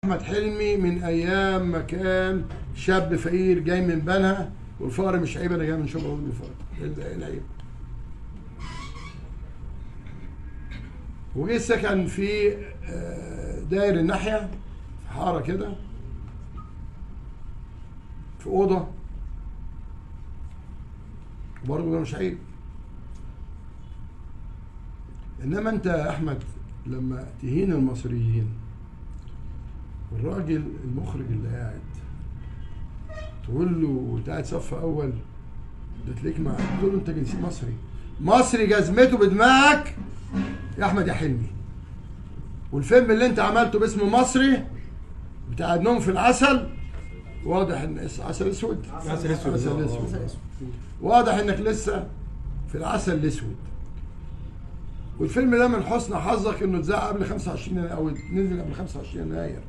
احمد حلمي من ايام ما كان شاب فقير جاي من بنها، والفقر مش عيب، انا جاي من شبرا برضه الفقر، ايه العيب؟ وجه سكن في داير الناحية في حارة كده في اوضة، برضه ده مش عيب. انما انت يا احمد لما تهين المصريين والراجل المخرج اللي قاعد تقول له انت قاعد صف اول ده تلاقيك مع، تقول له انت جنسي مصري، مصري جزمته بدماغك يا احمد يا حلمي. والفيلم اللي انت عملته باسم مصري بتاع النوم في العسل، واضح ان عسل اسود، عسل اسود، عسل اسود، واضح انك لسه في العسل الاسود. والفيلم ده من حسن حظك انه اتذاع قبل 25 او نزل قبل 25 يناير.